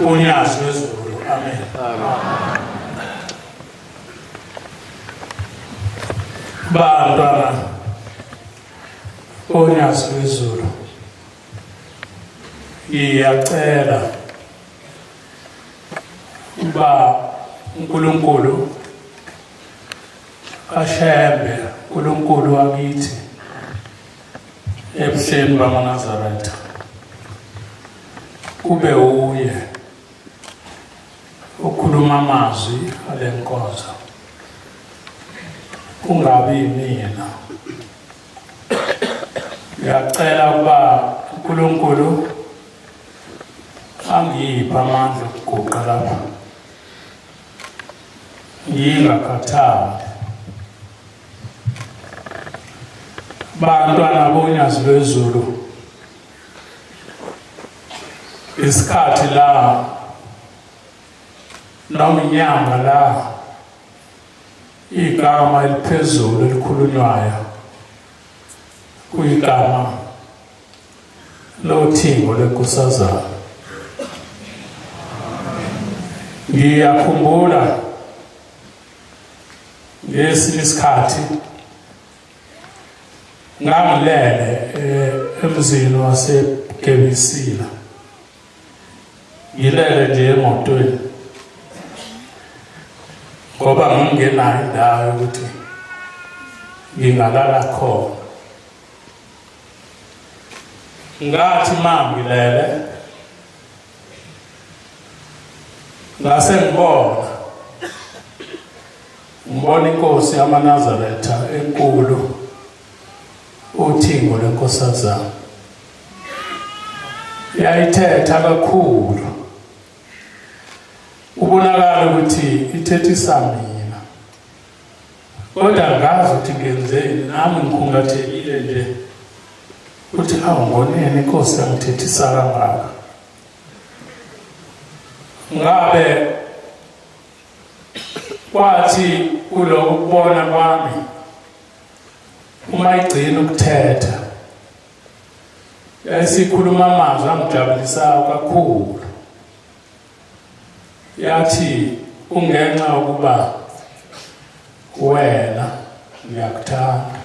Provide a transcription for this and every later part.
UNyazi lwezulu. Amen. Bantwana oNyazi lwezulu, ngiyacela uba uNkulunkulu kaShembe, uNkulunkulu wakithi ebuhleni bamaNazaretha, kube uye okhuluma amazwi alenkonzo, kungabi mina. Ngiyacela ukuba uNkulunkulu angiphe amandla okuguqa lapha ngingakhathali. Bantwana boNyazi lwezulu, isikhathi la noma inyanga la igama eliphezulu elikhulunywayo kuyigama lothingo lwenkosazana. Ngiyakhumbula ngesinye isikhathi ngangilele emzini waseGebisila, ngilele nje emotweni ngoba ngingenayo indawo yokuthi ngingalala khona. Ngathi ma ngilele ngase ngibona ngibona inkosi yamaNazaretha enkulu uThingo leNkosazana yayithetha kakhulu, ubonakala ukuthi ithethisa mina, kodwa ngazi ukuthi ngenzeni nami, ngikhungathekile nje ukuthi awu ngoneni inkosi yangithethisa kangaka. Ngabe kwathi kulokhu kubona kwami uma igcina ukuthetha yayisikhuluma amazwi angijabulisayo kakhulu, yathi kungenxa yokuba wena ngiyakuthanda.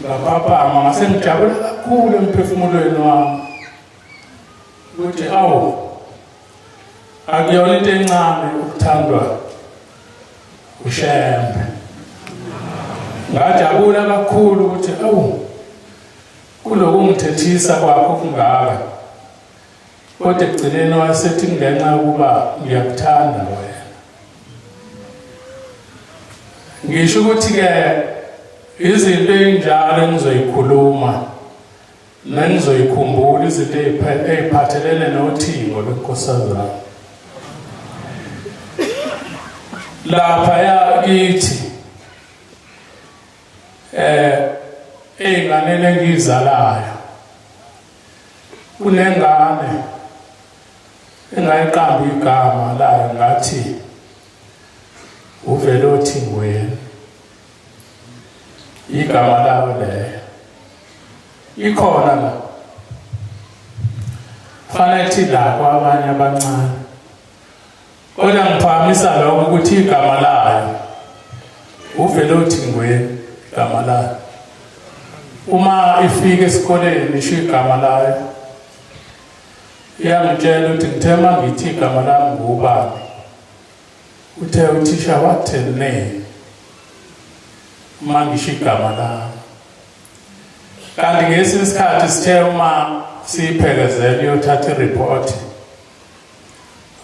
Ngaphaphama ngase ngijabula kakhulu emphefumulweni wami ukuthi awu akuyona into encane ukuthandwa uShembe. Ngajabula kakhulu ukuthi awu kulokungithethisa kwakho kungaka, kodwa ekugcineni wayesethi ngenxa yokuba ngiyakuthanda wena. Ngisho ukuthi-ke izinto ey'njalo engizoyikhuluma nengizoyikhumbula, izinto ey'phathelene nothingo lwenkosazana laphaya kithi ey'nganeni engiyizalayo kunengane engayiqamba igama layo ngathi uvele othingweni, igama layo leyo ikhona la fanele ithi la kwabanye abancane, kodwa ngiphakamisa lokho ukuthi igama layo uvele othingweni, igama layo uma ifika esikoleni isho igama layo, iyangitshela ukuthi ngithe uma ngithi igama lami ngubani, uthe uthisha what a name uma ngisho igama lami. Kanti ngesinye isikhathi sithe uma siyiphekezela iyothatha iripoti,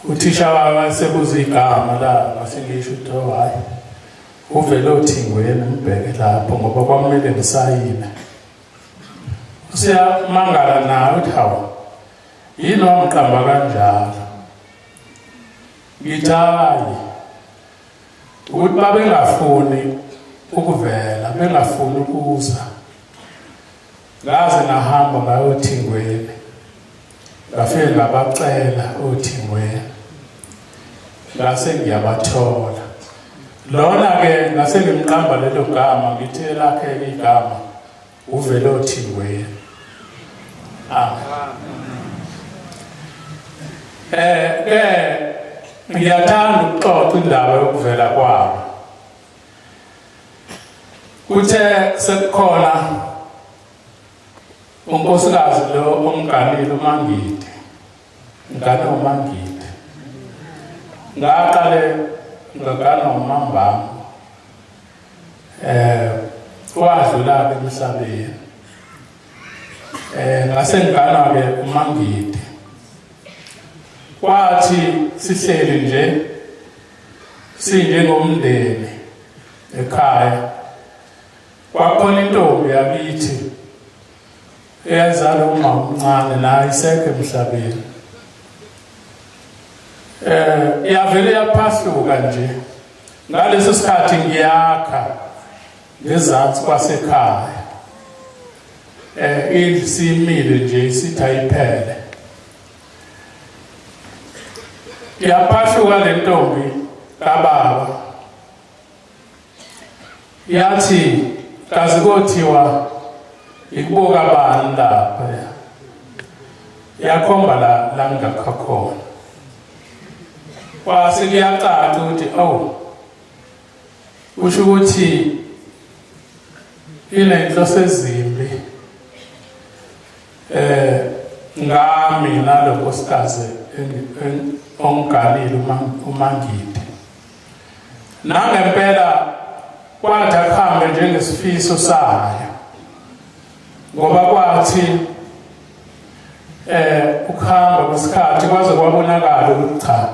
uthisha wayo wayesebuza igama la, ngase ngisho ukuthi oh hhayi uvele othingweni ngibheke lapho ngoba kwamele ngisayine. Usiyamangala naye ukuthi hawu yini wamqamba kanjalo. Ngithi hhayi ukuthi babengafuni ukuvela, bengafuni ukuza, ngaze ngahamba ngayothingweni, ngafike ngabacela othingweni, ngase ngiyabathola. Lona-ke ngase ngimqamba lelo gama, ngithi elakhe igama uvele othingweni. Amen. Ke ngiyathanda ukuxoxa indaba yokuvela kwabo. Kuthe sekukhona unkosikazi lo omganile uMangidi, ngane uMangidi, ngaqale ngagana uMambambo, wadlula emhlabeni. Ngase ngigana ke uMangidi. Kwathi sihleli nje sinjengomndeni ekhaya, kwakhona intombi yakithi eyazala umama omncane, naye isekho emhlabeni. Yavele yaphahluka nje ngaleso sikhathi ngiyakha ngezansi kwasekhaya, indlu simile nje isithi ayiphele. Yaphahluka le ntombi kababa, yathi kazi kothiwa ikubuka bani lapha, yakhomba la ngakha khona. Kwase kuyacaca ukuthi awu, kusho ukuthi inenhloso ezimbi ngami nalo nkosikazi ongiganile uMangidi. Nangempela kwathi akuhambe njengesifiso sayo, ngoba kwathi ukuhamba kwesikhathi kwaze kwabonakala ukuthi cha,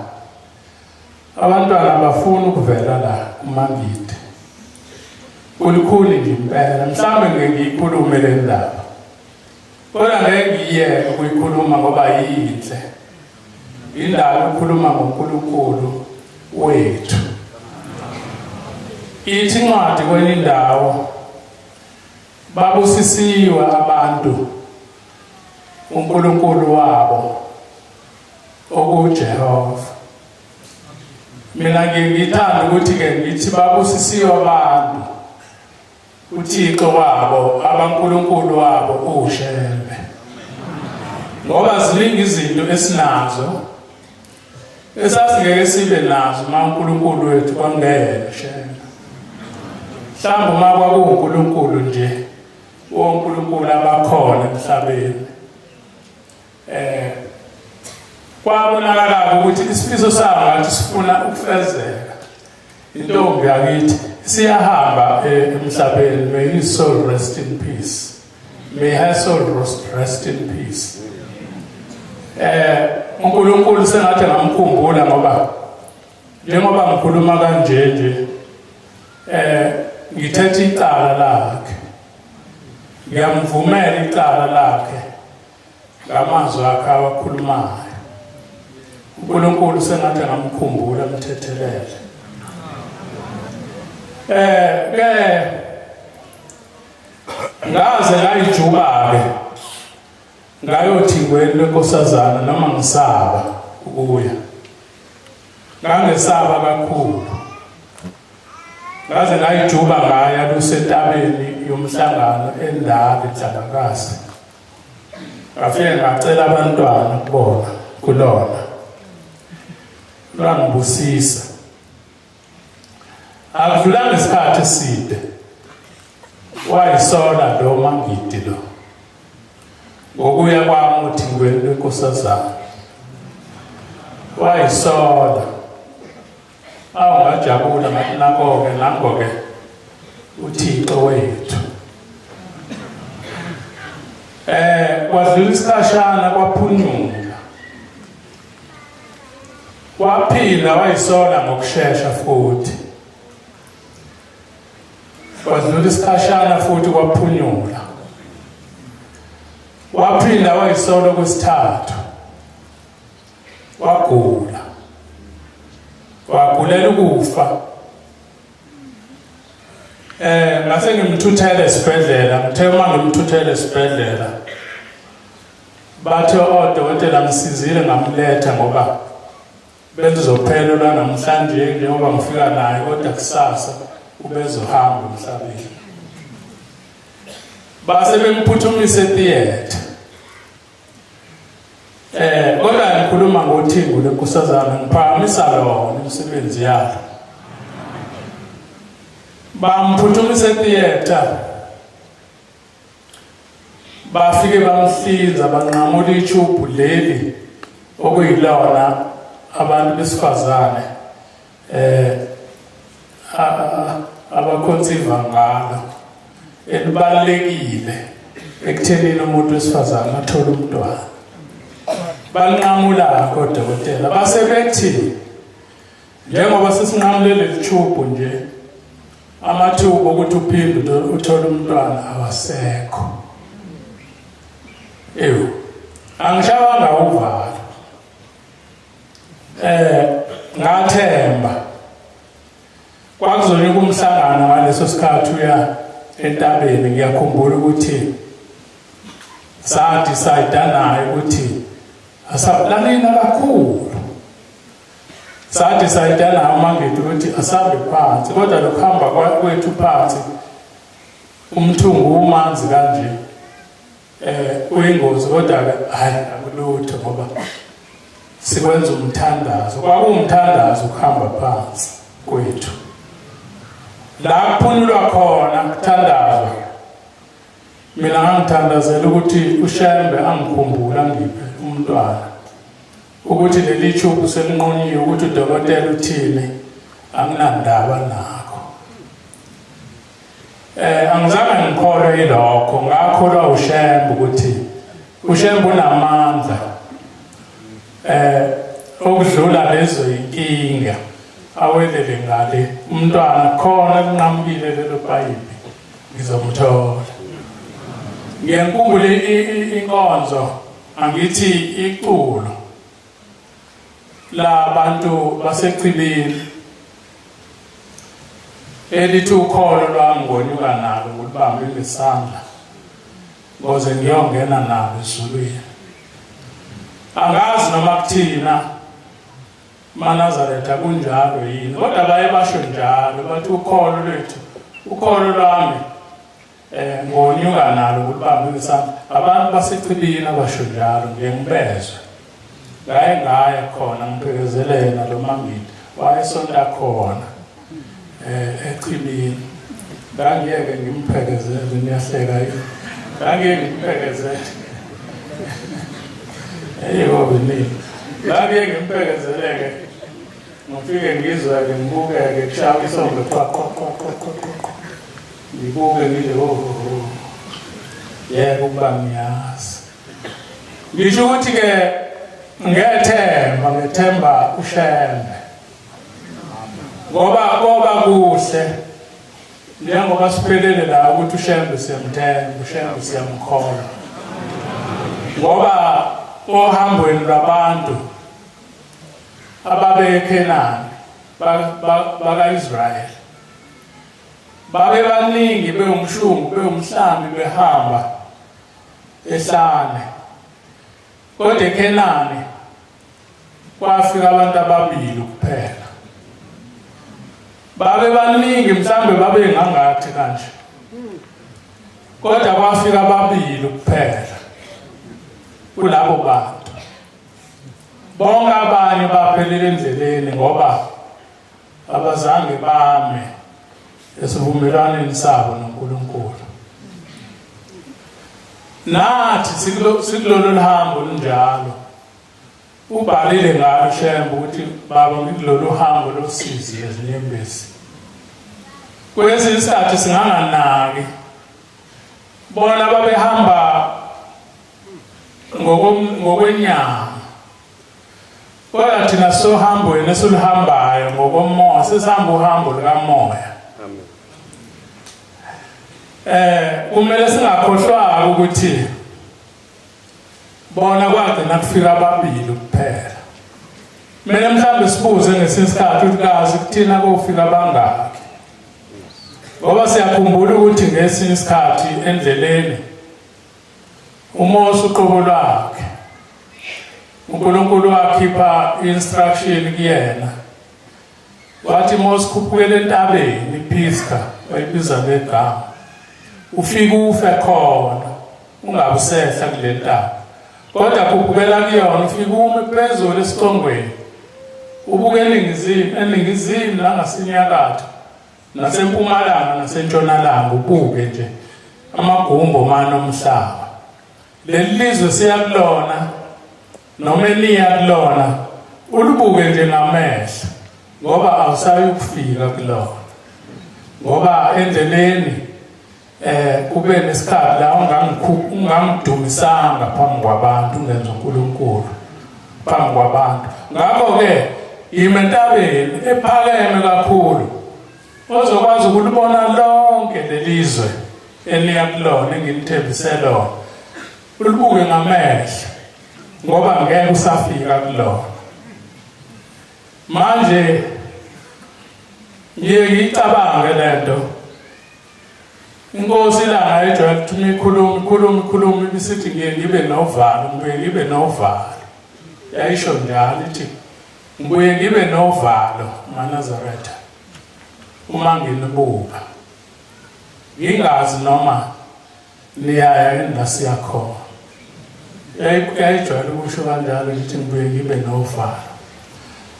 abantwana bafuna ukuvela la kuMangidi. Kulikhuni nje impela, mhlawumbe ngeke ngiyikhulume le ndaba, kodwa ngeke ngiyeke ukuyikhuluma ngoba yinhle indaba ukukhuluma ngoNkulunkulu wethu. Ithi incwadi kwenye indawo, babusisiwe abantu uNkulunkulu wabo okuJehova. Mina ngithanda ukuthi ke ngithi babusisiwe abantu uThixo wabo, abankulunkulu wabo uShembe, ngoba ziningi izinto esinazo esasingeke sibe nazo uma uNkulunkulu wethu kwangeke Shembe. Mhlawumbe uma kwakuwuNkulunkulu nje wonkulunkulu abakhona emhlabeni, kwabonakala ukuthi isifiso sabo ngathi sifuna ukufezeka. Intombi yakithi siyahamba emhlabeni, may his soul rest in peace, may her soul rest in peace. uNkulunkulu sengathi ngamkhumbula, ngoba njengoba ngikhuluma kanje nje ngithethe icala lakhe, ngiyamvumela icala lakhe ngamazwi akhe awakhulumayo. uNkulunkulu sengathi angamkhumbula, amthethelele. Ke ngaze ngayijuba ke ngayothingweni lwenkosazana, noma ngisaba ukuya, ngangesaba kakhulu, ngaze ngayijuba ngaya lusentabeni yomhlangano endala eNhlangakazi. Ngafike ngacela abantwana kubona kulona, lwangibusisa. Akudlulanga isikhathi eside wayisola lo Mangidi lo ngokuya kwami uthingweni lwenkosazana, wayisola. Awu, ngajabula, ngathi nakho-ke, nango-ke uThixo wethu. Kwadlula isikhashana, kwaphunyuka, waphinda wayisola ngokushesha futhi. Kwadlula isikhashana futhi, kwaphunyula, waphinda wayisola kwesithathu, wagula, wagulela ukufa. Ngase ngimthuthele esibhedlela. Ngithe uma ngimthuthele esibhedlela, bathe odokotela ngisizile ngamletha, ngoba belizophela lwanamhlanje njengoba ngifika naye, kodwa kusasa ubezohamba emhlabeni. Base bemphuthumisa etheatre. Kodwa ngikhuluma ngothingo lenkosazana ngiphakamisa lona imisebenzi yalo. Bamphuthumisa etheatre. Bafike bamhlinza banqamula ichubhu leli okuyilona abantu besifazane eh abakhonsiva ngalo elibalekile ekuthenini umuntu wesifazane athole umntwana. Banqamula kodokotela base bethi njengoba sesinqamule leli chubhu nje amathuba okuthi uphinde uthole umntwana awasekho. Ewu, angishawanga uvalo. Ngathemba kwakuzonyuka umhlangano ngaleso sikhathi uya entabeni. Ngiyakhumbula ukuthi sadecide naye ukuthi asabulalina kakhulu, sadecide naye uMangidi ukuthi asambe phansi, kodwa lokuhamba kwethu phansi umthungu umanzi kanje kuyingozi, kodwa ke hayi akulutho ngoba sikwenza umthandazo. Kwakuwumthandazo ukuhamba phansi kwethu la kuphunyulwa khona kuthandazwa. Mina ngangithandazela ukuthi uShembe angikhumbule angiphe umntwana, ukuthi leli thubu selinqunyiwe, ukuthi udokotela uthini anginandaba nakho. Angizange ngikholwe yilokho, ngakholwa uShembe ukuthi uShembe unamandla okudlula lezo inkinga awelele ngale umntwana khona kunqamukile lelo payipi ngizomthola. Ngiyankubule inkonzo angithi iculo labantu basechibini elithi ukholo lwami ngonyuka nalo ngulibambe ngesandla ngoze ngiyongena nalo ezulwini. Angazi noma kuthina maNazaretha kunjalo yini, kodwa baye basho njalo bathi ukholo lwethu, ukholo lwami ngonyuka nalo ngulibambe ngesandla. Abantu basechibini abasho njalo, ngiye ngibezwe. Ngaye ngaya khona ngiphekezelena lo Mangidi wayesonta khona echibini. Ngangiyeke ngimphekezele, niyahleka yini? Ngangiyeke ngimphekezele. Eyo nini? Ngangiyeke ngimphekezeleke. Ngifike ngizwe-ke ngibukeke kushaya isonto qwa qwa qwa qwa qwa qwa. Ngibuke ngide oh. Yebo ukuba ngiyazi. Ngisho ukuthi ke ngethemba ngethemba uShembe. Ngoba koba kuhle njengoba siphelele la ukuthi uShembe siyamthemba, uShembe siyamkholwa. Ngoba ohambweni lwabantu ababeKhenani baka-Israyeli babe baningi bewumshungu bewumhlambi behamba ehlane, kodwa eKhenani kwafika abantu ababili kuphela. Babe baningi mhlambe babe ngangathi kanje, kodwa kwafika ababili kuphela kulabo bantu. Bonke abanye baphelele endleleni ngoba abazange bame esivumelwaneni sabo noNkulunkulu. Nathi sikulolu hambo lunjalo. Ubhalile ngalo Shembe ukuthi baba ngikulolu hambo losizi ezinyembezi. Kwesinye isikhathi singanganaki, bona babehamba ngokwenyama, kodwa thina sohambweni esiluhambayo ngokomoya, sesihamba uhambo lukamoya. Kumele singakhohlwa ukuthi bona kwagcina kufika ababili kuphela. Kumele mhlawumbe sibuze ngesinye isikhathi ukuthi kazi kuthina kofika abangaki, ngoba siyakhumbula ukuthi ngesinye isikhathi endleleni uMose uqobo lwakhe uNkulunkulu wakhipha instruction kuyena, wathi Mose khuphukela entabeni iPisga, wayibiza ngegama, ufike ufe khona, ungabusehla kule ntaba. Kodwa khuphukela kuyona ufike ume phezulu esicongweni ubuke eningizimu, eningizimu nangasenyakatho nasempumalanga nasentshonalanga, ubuke nje amagumbi omane omhlaba. Leli lizwe siya kulona noma eniya kulona ulibuke nje ngamehlo ngoba awusayi ukufika kulona, ngoba endleleni kube nesikhathi la ungangidumisanga phambi kwabantu, ungenza uNkulunkulu phambi kwabantu. Ngakho-ke yima entabeni ephakeme kakhulu ozokwazi ukulibona lonke lelizwe eliya kulona engilithembise lona, ulibuke ngamehlo ngoba ngeke usafika kulona. Manje ngiye ngiyicabange lento. Inkosi ilanga ejwayele ukuthi uma ikhuluma ikhuluma ikhuluma ibisithi ngiye ngibe novalo, ngibuye ngibe novalo. Yayisho njalo ithi ngibuye ngibe novalo maNazaretha uma nginibuka, ngingazi noma niyaya yini la siya khona. Yayijwayele ukusho kanjalo ngithi ngibuye ngibe novalo.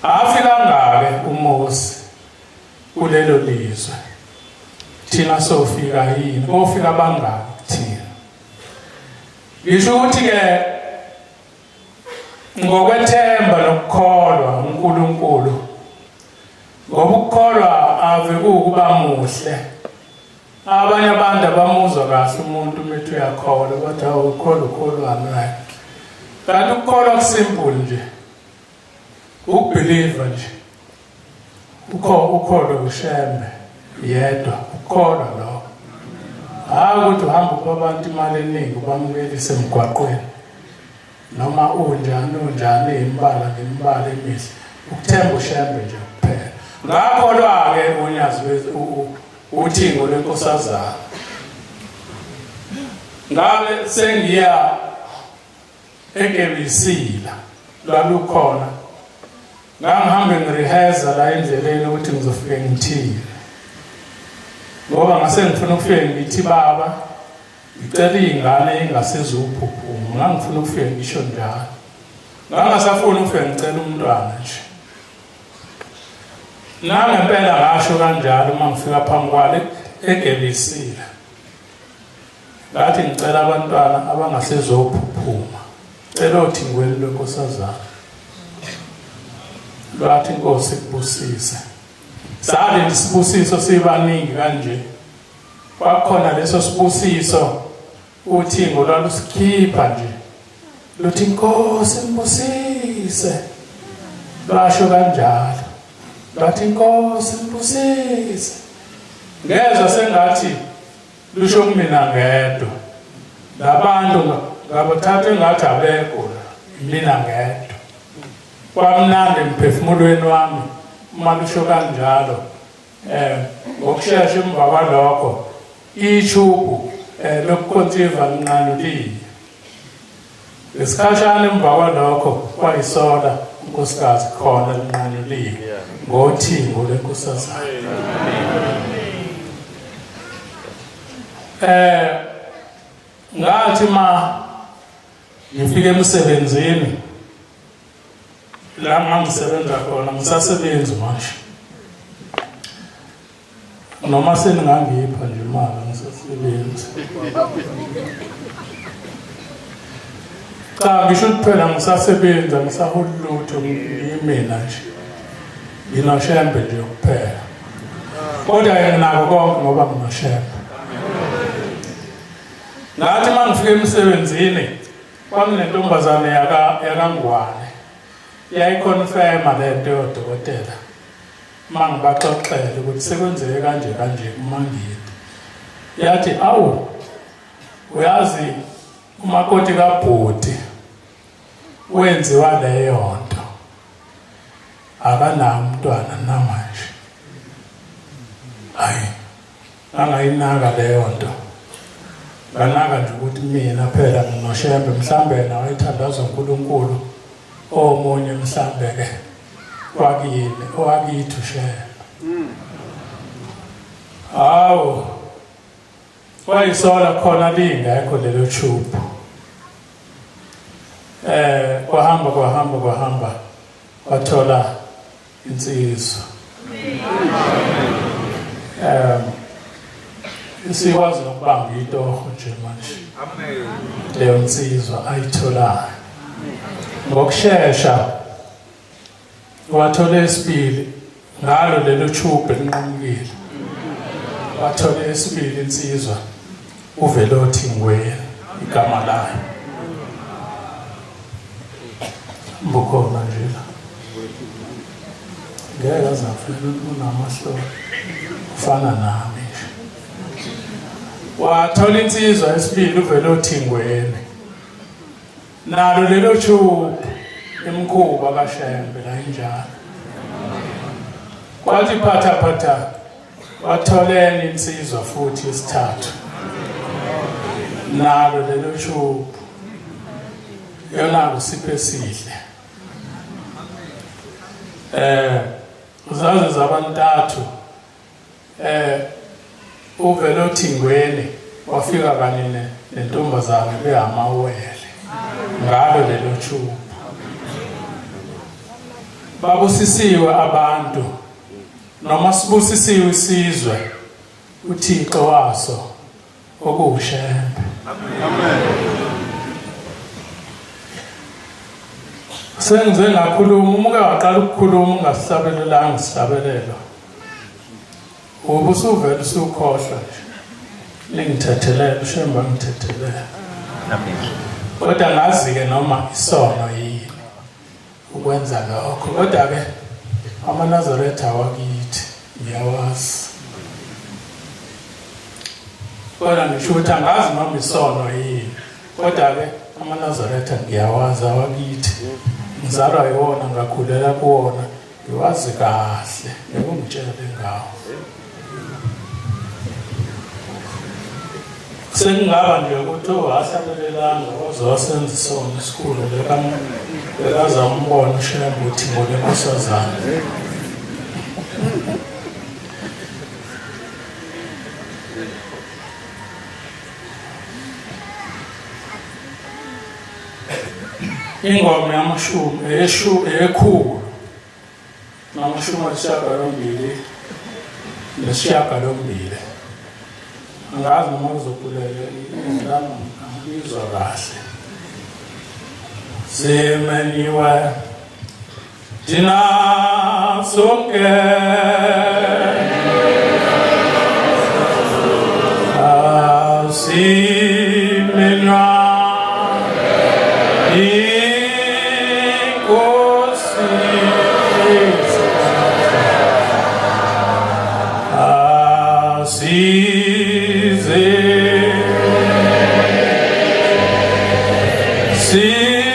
Afika ngake uMose kulelo lizwe, thina sofika yini? Kofika bangaki kuthina? Ngisho ukuthi-ke ngokwethemba nokukholwa uNkulunkulu, ngoba ukukholwa ave kuwukuba muhle. Abanye abantu abamuzwa kahle umuntu uma ethi uyakholwa, bathi awu ukholwa ukholwani right. Kanti ukukholwa kusimple nje, ukubhiliva nje, ukholwe uShembe yedwa, ukukholwa lokho. Hhayi ukuthi uhamba upha abantu imali eningi ubamukelise emgwaqweni noma unjani unjani imibala ngemibala emihle, ukuthemba uShembe nje kuphela. Ngakholwa-ke unyazi uthingo lwenkosazana, ngabe sengiya eGebisila lwalukhona, ngangihambe ngiriheza la endleleni ukuthi ngizofike ngithini, ngoba ngase ngifuna ukufike ngithi baba ngicela iy'ngane ingasezuphuphuma. Ngangifuna ukufike ngisho njalo, ngangasafuni ukufike ngicela umntwana nje. Nangempela ngasho kanjalo uma ngifika phambi kwale eGebisila, ngathi ngicela abantwana abangasezophuphuma, cela othingweni lwenkosazana. Lwathi inkosi kubusise. Sale isibusiso sibaningi kanje, kwakhona leso sibusiso uthingo lwalusikhipha nje luthi inkosi nibusise, lwasho kanjalo lwathi inkosi nibusise. Ngezwa sengathi lusho kumina ngedwa, labantu ngabathatha engathi abekho la, mina ngedwa. Kwamnandi emphefumulweni wami uma lusho kanjalo. Ngokushesha emva kwalokho ichubu lokukhonsiva linqanyuliwe. Ngesikhashana emva kwalokho kwayisola unkosikazi khona linqanyuliwe ngothingo lwenkosazana. Ngathi ma ngifike emsebenzini la ngangisebenza khona, ngisasebenzi manje, noma seningangipha nje imali ngisasebenzi. Cha, ngisho ukuthi phela ngisasebenza, ngisaholi lutho, ngiyimina nje, nginoshembe nje kuphela. Kodwa-ke nginako konke ngoba nginoshembe. Ngathi uma ngifika emsebenzini kwakunentombazane yakaNgwane yayikhonfema le nto yodokotela. Uma ngibaxoxele ukuthi sekwenzeke kanje kanje kuMangidi, yathi awu uyazi umakoti kabhuti wenziwa leyo nto, akanawo umntwana namanje. Hayi, angayinaka leyo nto, nganaka nje ukuthi mina phela nginoshembe, mhlambe yena wayethandaza uNkulunkulu omunye, mhlambe ke wakini owakithi uShembe. Hawu, wayisola khona lingekho lelo tube. Kwahamba kwahamba kwahamba wathola insizwa. Sikwazi nokubamba itoho nje manje. Amen. Leyo nsizwa ayitholayo. Ngokushesha wathola esibili ngalo lelo tube elinqamukile. Wathola esibili insizwa uVelothi Ngwe igama layo. Mbukhona nje la. Ngeke azafika unamahloni. Ufana nami nje. Wathola insizwa esibili uVelothi Ngwene. Nalo lelo tube imkhuba kaShembe la injalo. Kwathi phatha phatha watholeni insizwa futhi isithathu. Nalo lelo tube yona usiphe sihle. Uzaze zabantathu uVelothi Ngwene wafika kanye nentombazane behamawele ngalo lelo tube. Babusisiwe abantu noma sibusisiwe isizwe uThixo waso okuwuShembe. Amen. Sengize ngakhuluma, uma uke waqala ukukhuluma ungasihlabelelanga isihlabelelo, ubusuvele usukhohlwa nje. Ningithethelele, uShembe angithethelele. Amen. Kodwa ngazi-ke noma isono yini ukwenza lokho, kodwa-ke amaNazaretha awakithi ngiyawazi. Kodwa ngisho ukuthi angazi noma isono yini, kodwa-ke amaNazaretha ngiyawazi awakithi. Ngizalwa yiwona, ngakhulela kuwona, ngiwazi kahle, ngeke ungitshele ngawo. Sekungaba nje ukuthi owahlabelelanga waze wasenza isono esikhulu, bekazambona uShembe uthi ngolenkosazana. Ingoma yamashumi ekhulu namashumi ayisishiyagalombili nesishiyagalombili. Angazi noma kuzokhuleka ingane angizwa kahle. Simenyiwe thina sonke asimenywa inkosi asize sisindiswe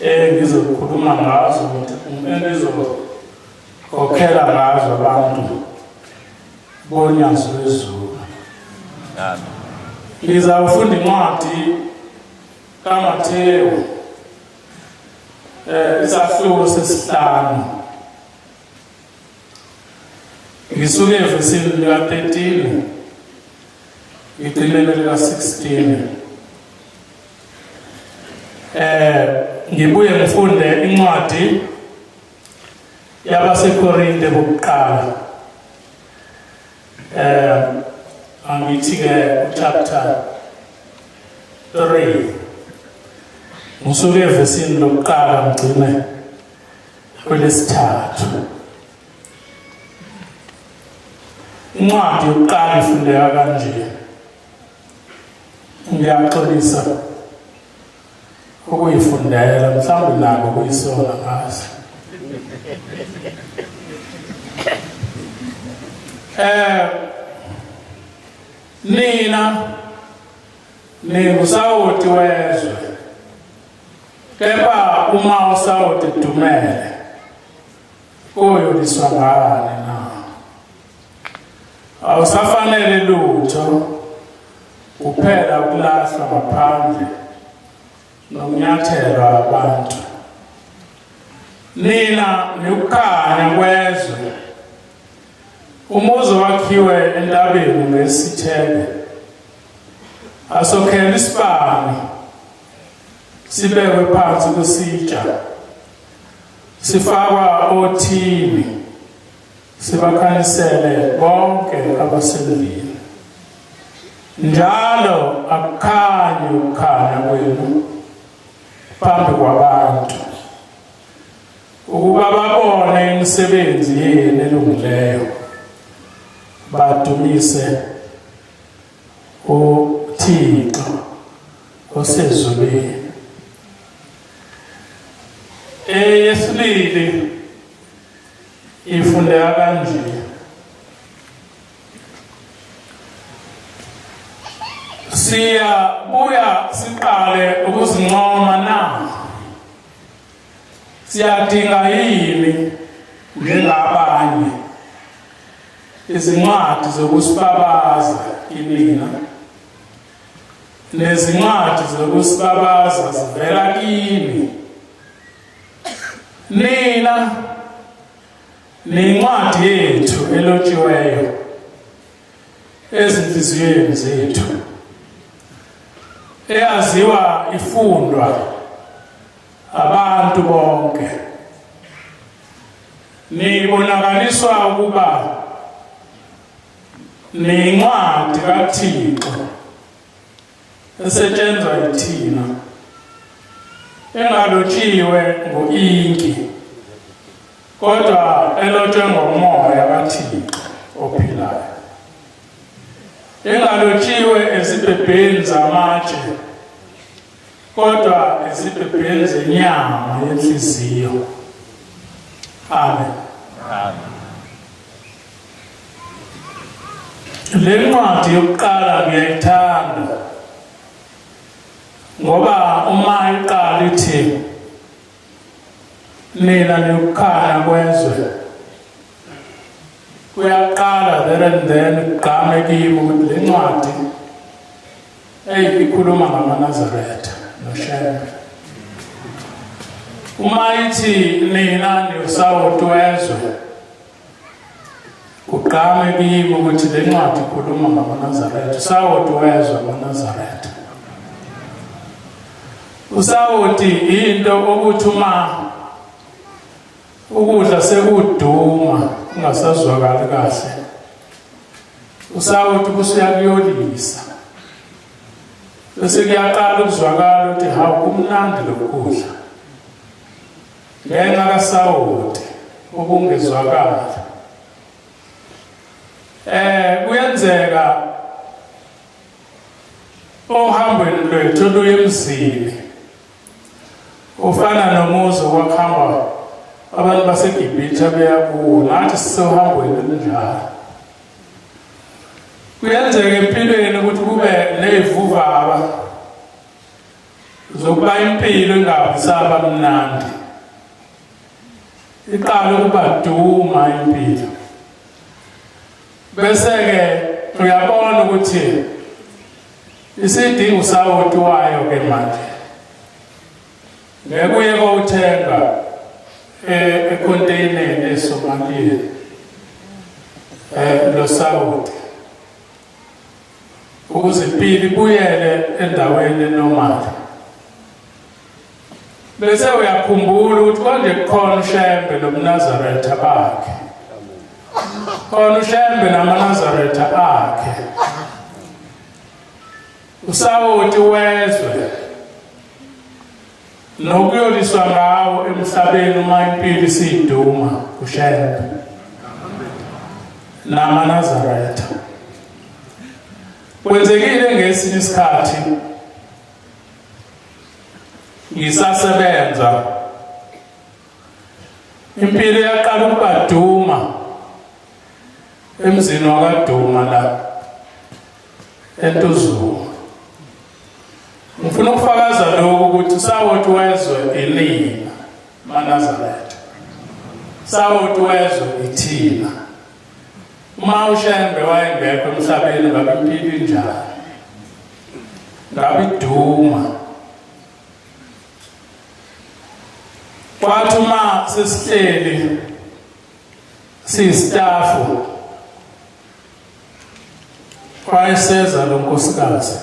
Engizokhuluma ngazo, engizokhokhela ngazo abantu bonyazi lwezulu. Ngizawufunda incwadi kaMathewu, isahluko sesihlanu, ngisuke evesini lika-13 ngigcinele lika-16. Ngibuye ngifunde incwadi yabaseKorinte bokuqala, angithi ke chapter 3, ngisuke evesini lokuqala ngigcine kwelesithathu. Incwadi yokuqala ifundeka kanje. Ngiyaxolisa ukuyifundela, mhlawumbe nako kuyisona ngazi. Nina ningusawoti wezwe, kepha uma usawoti dumele, koyoliswa ngani na? Awusafanele lutho, kuphela ukulahlwa ngaphandle nokunyathelwa abantu. Nina niwukhanya kwezwe. Umuzi wakhiwe entabeni ngesithebe asokhela isibani sibekwe phansi kwesitsha, sifakwa othini, sibakhanyisele bonke abasendlini. Njalo akukhanyi ukukhanya kwenu phambi kwabantu, ukuba babone imisebenzi yenu elungileyo, badumise uThixo osezulwini. Eyesibili ifundeka kanje: siyabuya siqale ukuzincoma na? Siyadinga yini njengabanye izincwadi zokusibabaza kinina? Nezincwadi zokusibabaza zivela kini. Nina nincwadi yethu elotshiweyo ezinhliziyweni zethu, eyaziwa ifundwa abantu bonke. Nibonakaliswa ukuba niyincwadi kaThixo esetshenzwa yithina, engalotshiwe ngo-inki, kodwa elotshwe ngomoya kaThixo ophilayo, engalotshiwe ezibhebheni zamatshe, kodwa ezibhebheni zenyama yenhliziyo. Amen. Amen. Le ncwadi yokuqala ngiyayithanda ngoba uma iqala ithi nina niyokukhanya kwezwe, kuyaqala there and then kugqame kimi ukuthi le ncwadi eyi ikhuluma ngamaNazaretha noShembe. Uma ithi nina niwusawoti wezwe, kugqame kimi ukuthi le ncwadi ikhuluma ngamaNazaretha. Usawoti wezwe amaNazaretha. Usawoti into okuthi uma ukudla sekuduma kungasazwakali kahle, usawoti kusuyakuyolisa, bese kuyaqala ukuzwakala ukuthi hawu, kumnandi lokudla ngenxa kasawoti okungezwakala. Kuyenzeka ohambweni lwethu oluya emzini ufana nomuzi okwakuhamba abantu baseGibhithe beya kuwo, nathi sisohambweni olunjalo. Kuyenzeka empilweni ukuthi kube ney'vuvaba Zokuba impilo ingabi saba mnandi. Iqala ukuba duma impilo. Bese-ke uyabona ukuthi isidinga usawoti wayo ke manje. Ngeke uye kowuthenga ekhonteyineni eSomalia lo sawoti ukuze impilo ibuyele endaweni enormal. Bese uyakhumbula ukuthi konje kukhona uShembe nomNazaretha bakhe. Khona uShembe namaNazaretha akhe. Usawoti wezwe nokuyoliswa ngawo emhlabeni uma impilo isiduma uShembe namaNazaretha. Kwenzekile ngesinye isikhathi ngisasebenza impilo yaqala ukubaduma emzini wakaduma la eNtuzuma. Ngifuna ukufakaza lokhu ukuthi sawoti wezwe ilina maNazaretha, sawoti wezwe ithina. Uma uShembe wayengekho emhlabeni ngabe impilo injani? Ngabe iduma. Kwathi uma sesihleli siyistafu wayeseza lo nkosikazi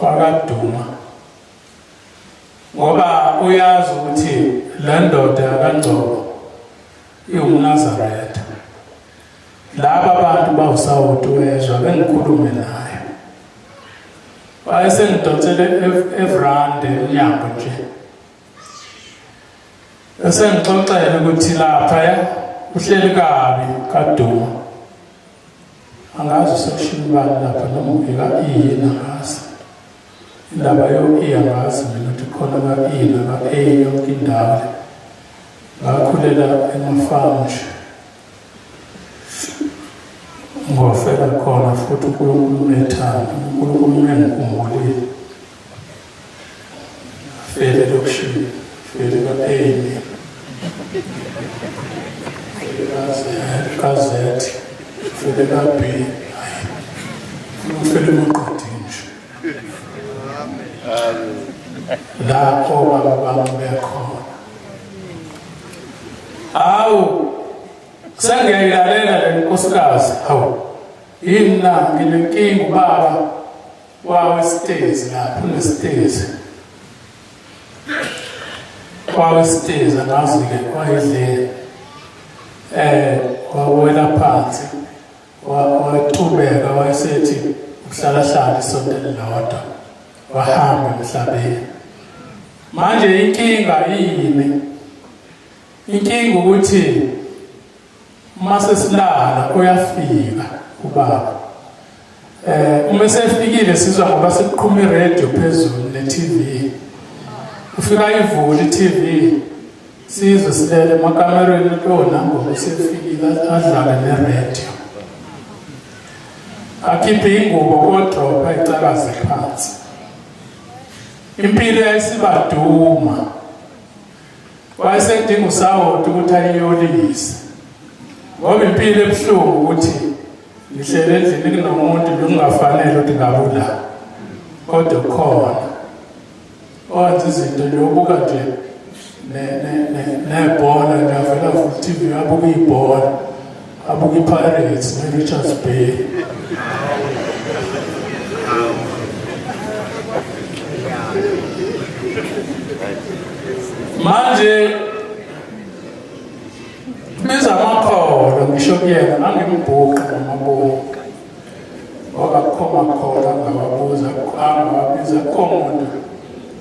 wakaduma ngoba uyazi ukuthi le ndoda yakangcobo iwumNazaretha. Laba bantu bawusawoti wezwa bengikhulume naye. Wayesengidonsele evrande emnyango nje. Esengixoxela ukuthi lapha ya uhleli kabi kaduma. Angazi usekushini bani lapha noma ika-E yini angazi. Indaba yo-E angazi mina ukuthi khona ka-E naka-A yonke indawo le. Ngakhulela emafamu nje. Ngofela khona futhi uNkulunkulu unethando, uNkulunkulu unengikhumbulile. Fele elokishini, fele ka-A, fele ka-Z, fele ka-B, hayi, ufele emaqadini nje. Lapho baba bami bekhona. Hawu, sengiyayilalela le nkosikazi, hawu, yini na nginenkinga ubaba wawesitezi lapho unesitezi wawesitezi angazi-ke wayedleni wawela phansi waqhubeka wayesethi uhlalahlala isonto elilodwa wahamba emhlabeni. Manje inkinga yini? Inkinga ukuthi uma sesilala uyafika ubaba. Uma esefikile sizwa ngoba sekuqhuma iradio phezulu ne-TV. Ufika ivule i-TV sizwe silele emakamerweni lona ngoba usefikile adlale neradio. Akhiphe ingubo kodropha icakaze phansi. Impilo yayisibaduma. Wayesedinga usawoti ukuthi ayiyolise. Ngoba impilo ebuhlungu ukuthi ngihlele endlini kunomuntu bekungafanele ukuthi ngabulala. Kodwa khona owenza izinto nje ubuka nje nebhola nje avela futhi TV abuka ibhola abuka iPirates ne-Richards Bay. Manje biza amakholwa ngisho kuyena ngangimbhuqa ngamabomu ngoba kukho makholwa angawabuza angawabiza kukho muntu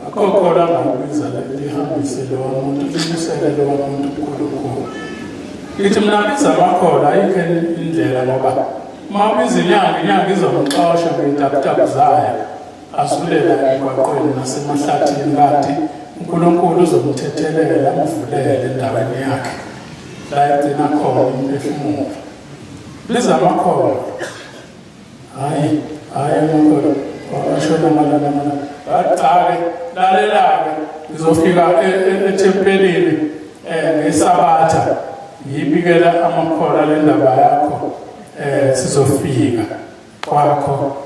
akho kholwa angawabiza lihambise lowa muntu limusele lowa muntu uNkulunkulu. Ngithi mina biza amakholwa ayikho indlela ngoba uma ubiza inyanga inyanga izomxosha ngey'taputapu zayo azulela emgwaqweni nasemahlathini kanti uNkulunkulu uzomthethelela amvulele endaweni yakhe la egcina khona umphefumulo. Biza amakholwa. Hayi, hayi amakholwa. Ashona malana malana. Ngathi lalela-ke ngizofika e, e, ethempelini um ngesabatha ngiyibikela amakhola le ndaba yakho um sizofika kwakho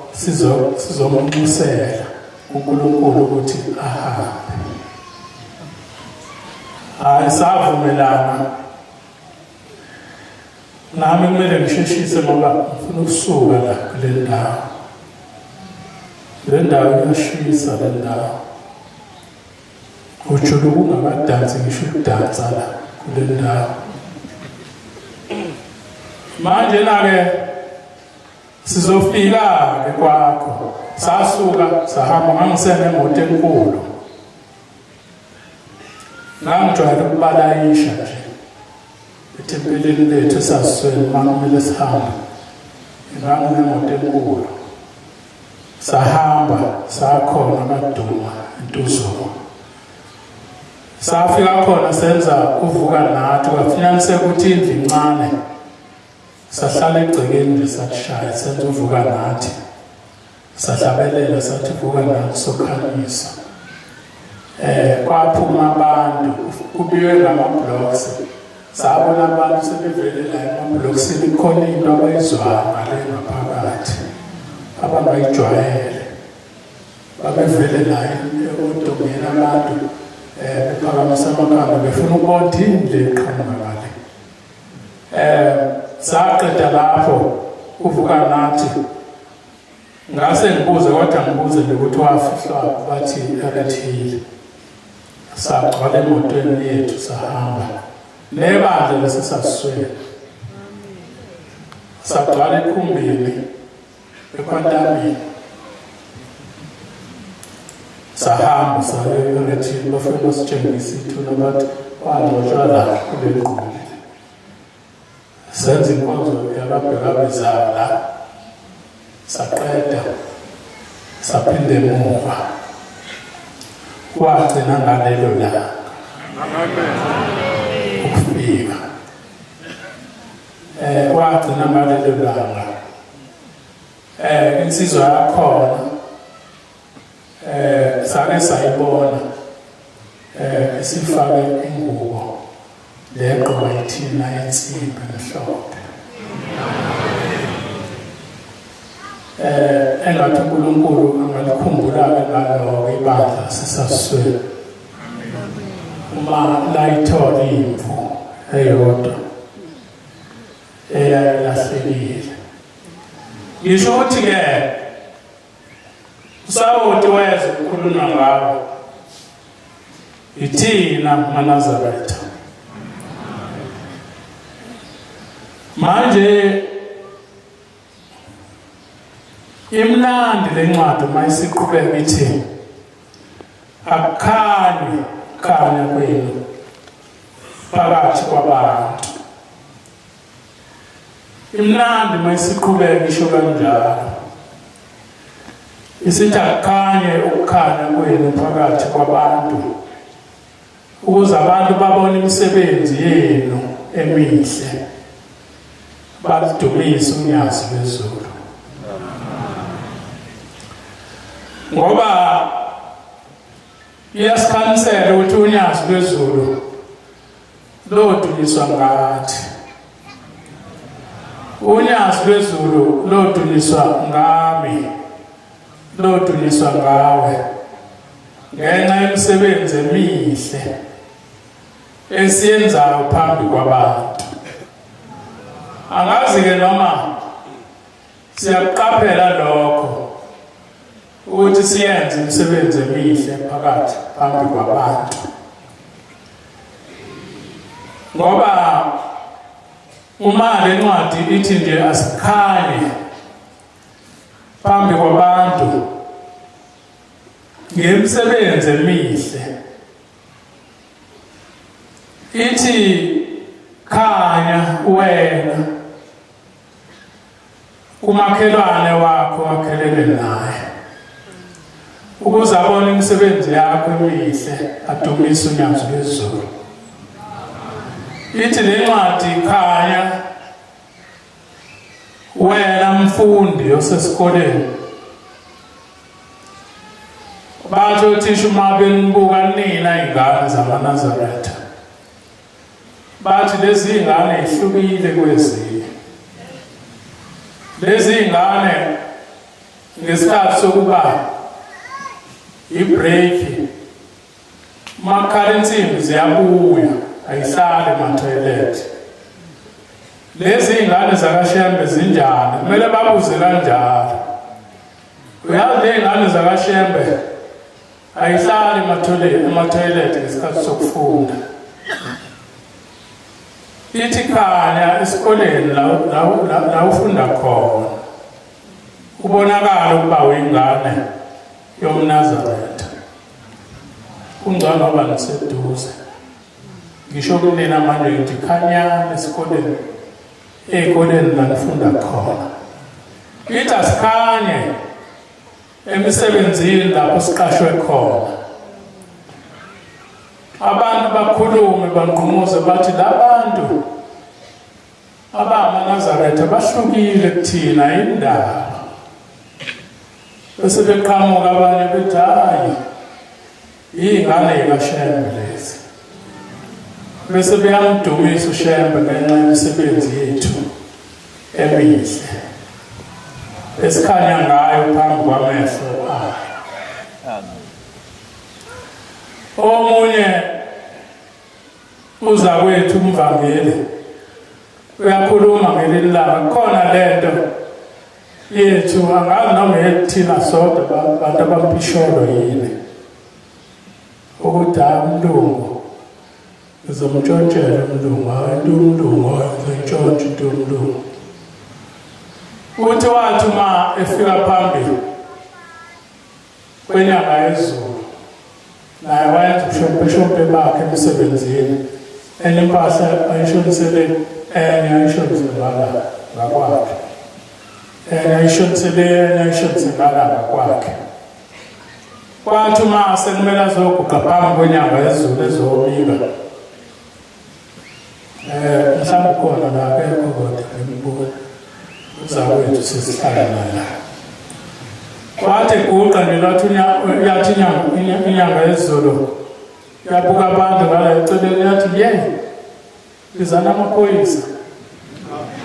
sizomnxusela uNkulunkulu ukuthi ahambe. Hayi savumelana nami kumele ngisheshise ngoba ngifuna ukusuka la kule ndawo. Le ndawo iyashisa le ndawo. Ujuluka ungakadansi ngisho ukudansa la kule ndawo. Manje na-ke sizofika-ke kwakho. Sasuka sahamba ngangisenemoto enkulu. Ngangijwayele ukubalayisha nje ethempelini lethu esasiswele uma kumele sihambe. Nganginemoto enkulu. Sahamba sakhona kaDuma eNtuzuma. Safika khona senza uvuka nathi kwafunyaniseka ukuthi indlu incane. Sahlala egcekeni nje sakushaya senza uvuka nathi. Sahlabelela sathi vuka nathi sokhanyisa. Eh kwaphuma abantu kubiywe ngama blocks. Sabona abantu sebevele la emablokisini khona into abayizwayo ngale ngaphakathi abangayijwayele. Babevele la odongeni abantu um bephakamisa amakhanda befuna ukubona ukuthi yini le eqhamuka ngale. Um saqeda lapho uvuka nathi ngase ngibuze kodwa ngibuze nje ukuthi wafihlwa bathi erethile sagcwala emotweni yethu sahamba nebandla lesisasiswele sagcwala ekhumbini ekwantamini sahamba saya erethile bafike basitshengisa ithuna bathi wangcwatshwa la kule ngqumbi Senza inkonzo yababhekabezala la saqeda saphinde emuva wagcina ngalelo langa ukufika eh wagcina ngalelo langa eh insizwa yakhona eh sake sayibona eh isifake ingubo legqoka ithina yensimbi emhlophe eh engathi uNkulunkulu angalikhumbula ke ngaloko ibandla sisaswele uma layithola imvu eyodwa eyayilahlekile ngisho ukuthi ke Usawoti wezwe kukhulunywa ngawo ithina maNazaretha. Manje imnandi lencwadi uma isiqhubeka ithi akukhanyi khanya kwenu phakathi kwabantu. Imnandi uma isiqhubeka isho kanjalo. Isithi akukhanye ukukhanya kwenu phakathi kwabantu ukuze abantu babone imisebenzi yenu emihle baludumise unyazi lwezulu. Ngoba iyasikhanyisela ukuthi unyazi lwezulu lodunyiswa ngathi. Unyazi lwezulu lodunyiswa ngami, lodunyiswa ngawe ngenxa yemisebenzi emihle esiyenzayo phambi kwabantu. Angazi-ke noma siyakuqaphela lokho ukuthi siyenze imisebenzi emihle phakathi phambi kwabantu ngoba uma le ncwadi ithi nje asikhanye phambi kwabantu ngemisebenzi emihle ithi khanya wena kumakhelwane wakho wakhelene naye ukuze abone imisebenzi yakho emihle adumise unyazi lwezulu ithi le ncwadi khanya wena mfundi osesikoleni Bathi othisha uma benibuka nina ingane zamaNazaretha, bathi lezi ingane ihlukile kwezinye. Lezi ingane ngesikhathi sokuba ibreak makhala insimbi ziyabuya, ayihlali emathoyilethi. Lezi ingane zakaShembe zinjani? Kumele babuze kanjalo. Uyazi ley'ngane zakaShembe ayihlali emathoyilethi ngesikhathi sokufunda. Ithi khanya esikoleni la ufunda khona kubonakala ukuba uyingane yomNazaretha. Kungcono ngoba ngiseduze. Ngisho kunina manje ngithi khanyani esikoleni, ey'koleni la nifunda khona. Ithi asikhanye emisebenzini lapho siqashwe khona. Abantu bakhulume bangqumuze bathi labantu abamaNazaretha bahlukile kuthina indaba. Bese beqhamuka abanye bethi hayi iy'ngane yikaShembe lezi. Bese beyamdumisa uShembe ngenxa yemisebenzi yethu emihle esikhanya ngayo phambi kwamehlo ayo. Omunye uzakwethu umvangeli uyakhuluma ngelinye ilanga, khona lento yethu angazi noma yethina sodwa bantu abampisholo yini, ukuthi hayi umlungu ngizomtshontshela umlungu, hayi into umlungu ngizoyintshontsha into yomlungu. Uthi wathi uma efika phambili kwenyanga yezulu naye wayenza ubushompeshompe bakhe emsebenzini, enye impahla ayishonisele enye ayishonise ngala ngakwakhe, enye ayishonisele enye ayishonise ngala ngakwakhe. Kwathi uma sekumele azoguqa phambi kwenyanga yezulu ezobika, mhlawumbe ukhona la, akekho kodwa ngimbuka uzakwethu sesihlala naye. Wathi guqa nje lathi yathi inyanga yezulu yabuka abantu ngala eceleni yathi ye bizana amaphoyisa.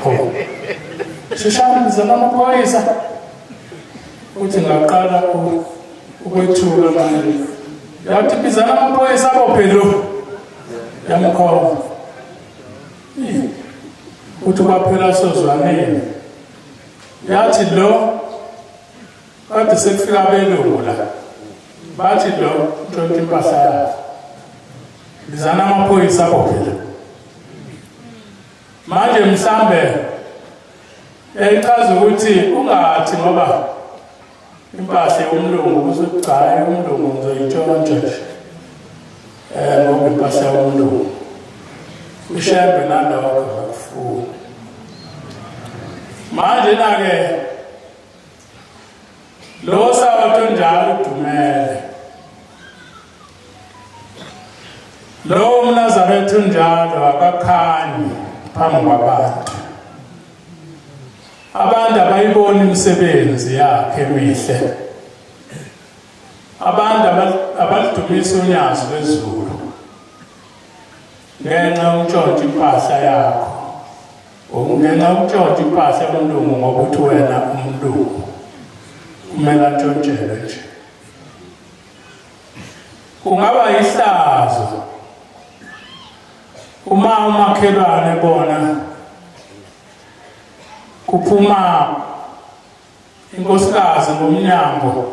Oh. Sheshani bizana amaphoyisa. Uthi ngaqala ukwethuka manje. Yathi bizana amaphoyisa abophe lo. Yamkhomba. Uthi kwaphela sozwaneni. Yathi lo kade sekufika abelungu la. Bathi lo ntshontsha impahla yakhe. Bizana amaphoyisa abophe la. Manje mhlambe yayichaza ukuthi ungathi ngoba impahla yomlungu uzothi hayi umlungu ngizoyintshontsha nje ngoba impahla yomlungu. UShembe nalokho akufuni. Manje na-ke lo sawoti onjalo udumele, lo mNazaretha unjalo akakhanyi phambi kwabantu. Abantu abayiboni imisebenzi yakhe emihle. Abantu abalidumisa unyazi lwezulu ngenxa yokuntshontsha impahla yakho, ngenxa yokuntshontsha impahla yomlungu ngoba uthi wena umlungu kumele antshontshelwe nje. Kungaba yihlazo uma umakhelwane bona kuphuma inkosikazi ngomnyango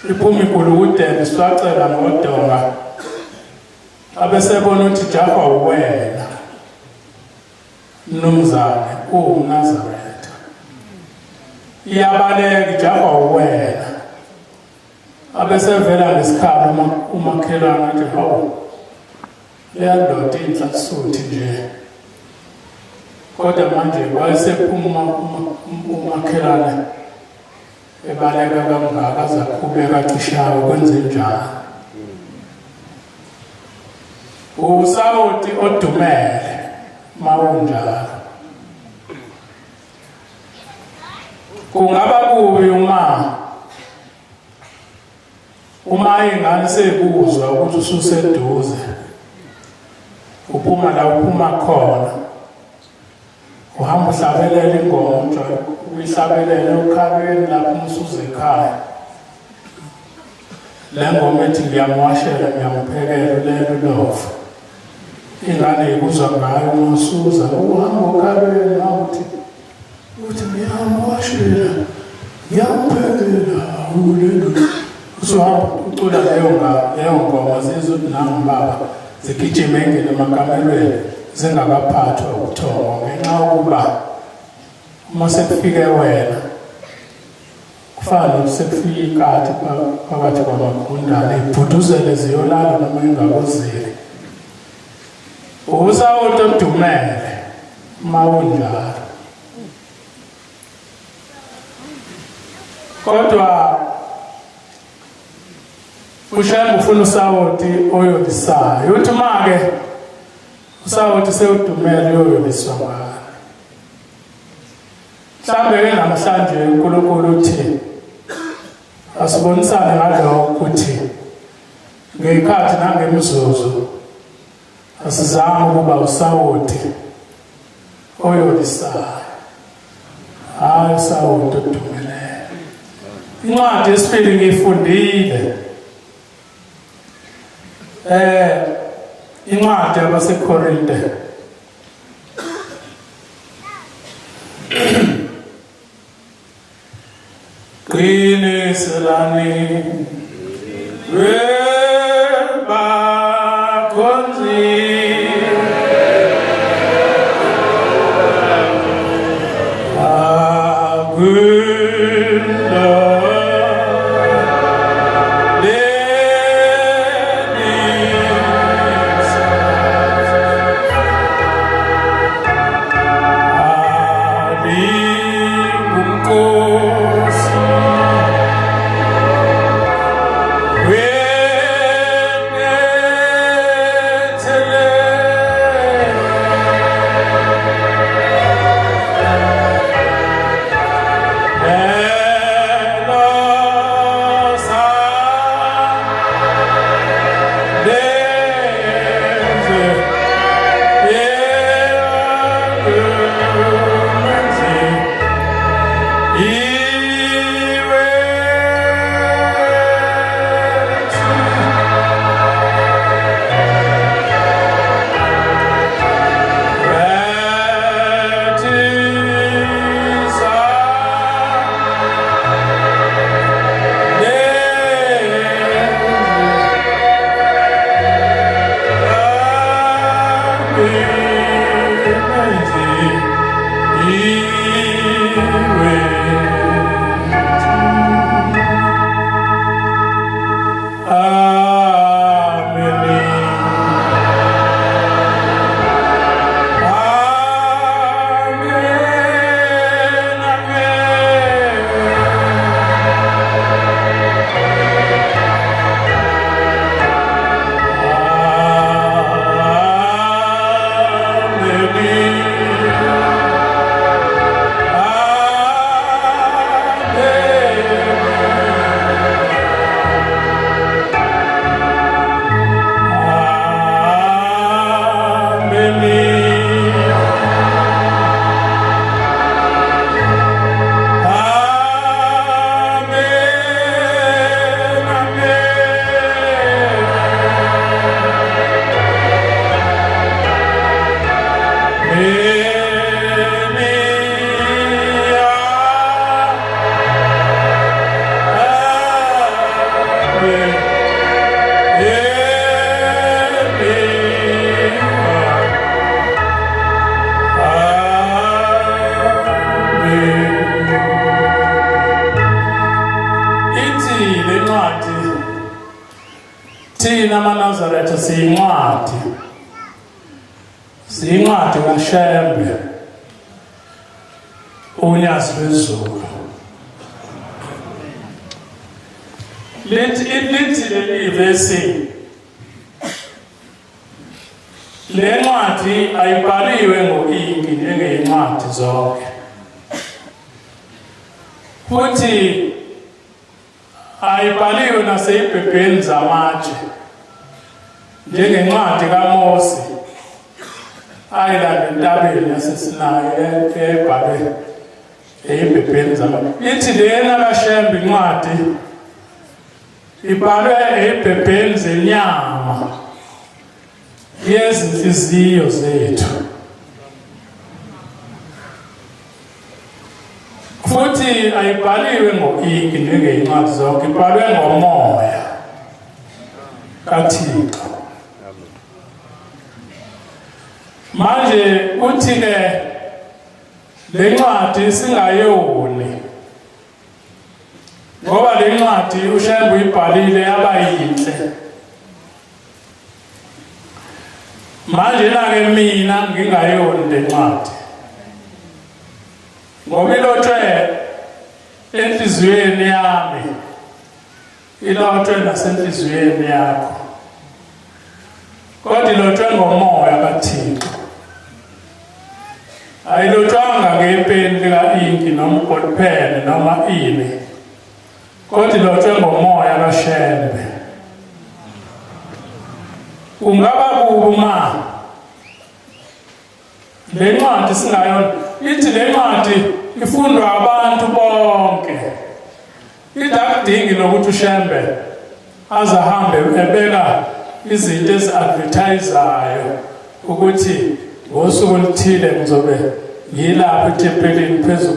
iphuma igulukudela iswacela ngodonga, abesebona ukuthi jahwa uwena mnumzane uwumNazaretha, iyabaleka ijahwa uwena. Abesevela ngesikhala umakhelwane athi hawu leya ndoda inhla suthi nje, kodwa manje wayesephuma umakhelwane ebaleka kangaka aze aqhubeka acishawe kwenze njani. Usawoti odumele mawunjalo. Kungaba kubi uma Uma ingane sekuzwa ukuthi ususeduze uphuma la uphuma khona uhamba uhlabelela ingoma ujwayele uyihlabelele ukhalweni lapho umusuze ekhaya le ngoma ethi ngiyamwashela ngiyamphekela ulele ulofa ingane ikuzwa ngayo uma usuza uhamba ukhalweni awuthi uthi ngiyamwashela ngiyamphekela ulele usuhamba ucula leyo leyo ngoma zizwe ukuthi nangu baba zigijime engene emakamelweni zingakaphathwa ubuthongo ngenxa yokuba uma sekufike wena kufana nokuthi sekufike ikati phakathi kwamagundane ibhuduzele ziyolala noma ingakuzeli usawoti odumele uma unjalo kodwa uShembe ufuna usawoti oyolisayo uthi uma-ke usawoti sewudumele uyoyoliswa ngani mhlawumbe-ke namhlanje uNkulunkulu uthi asibonisane ngalokho ukuthi ngey'khathi nangemizuzu asizame ukuba usawoti oyolisayo hayi usawoti odumileyo incwadi yesibili ngiyifundile eh incwadi yabaseKorinte Qiniselani webakhonzi Ithi le ncwadi thina amaNazaretha siyincwadi siyincwadi kaShembe unyazi lwezulu lithi lithi leli vesi Le ncwadi ayibhaliwe ngo-inki njengeyincwadi zonke. Futhi Ayibhaliwe naseyibhebheni zamatshe njengencwadi kaMose ayilanda entabeni yaseSinayi eyayibhalwe eyibhebheni zamatshe. Ithi lena kaShembe incwadi ibhalwe eyibhebheni zenyama yezinhliziyo zethu. Futhi ayibhaliwe ngo-inki njengey'ncwadi zonke, ibhalwe ngomoya kaThixo. Manje uthi-ke le ncwadi singayoni ngoba le ncwadi uShembe uyibhalile yaba yinhle. Manje na-ke mina ngingayoni le ncwadi ngoba ilotshwe enhliziyweni yami, ilotshwe nasenhliziyweni yakho, kodwa ilotshwe ngomoya kaThixo. Ayilotshwanga ngepeni lika-inki noma ubholipeni noma ini, kodwa ilotshwe ngomoya kaShembe. Kungaba kubi uma le ncwadi singayona. Ithi le ncwadi ifundwa abantu bonke, ithi akudingi nokuthi uShembe aze ahambe ebeka izinto ezi-advertisayo ukuthi ngosuku oluthile ngizobe ngilapha ethempelini phezu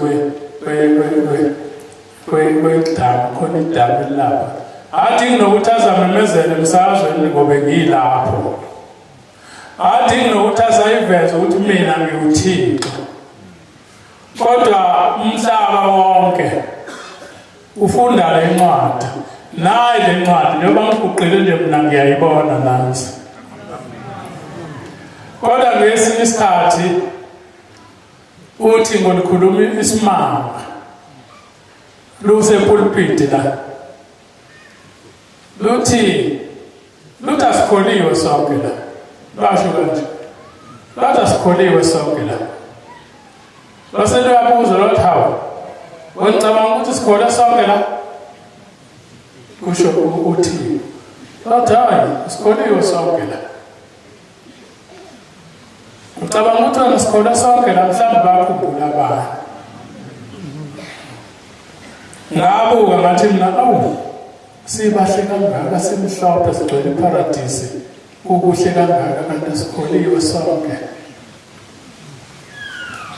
kwedamu, khona idamu elilapha. Adingi nokuthi azamemezele emsakazweni ngobe ngilapho. Adingi nokuthi azayiveze ukuthi mina ngiwuThixo, kodwa umhlaba wonke ufunda le ncwadi. Nayi le ncwadi, njengoba ngiguqile nje mina ngiyayibona nansi. Kodwa ngesinye isikhathi uthi ngolikhuluma isimanga lusepulpiti la, luthi luthi asikholiwe sonke la, basho kanje, bathi asikholiwe sonke la. Base luyabuza lwathi, hawu, wena ukuthi sikhole sonke la? Kusho uthi, bathi hayi, sikholiwe sonke la. Ucabanga ukuthi wena sikhole sonke la? Mhlawumbe bakhumbula abanye. Ngabuka ngathi mina, awu, sibahle kangaka, simhlophe, sigcwele iparadisi, kukuhle kangaka, kanti sikholiwe sonke.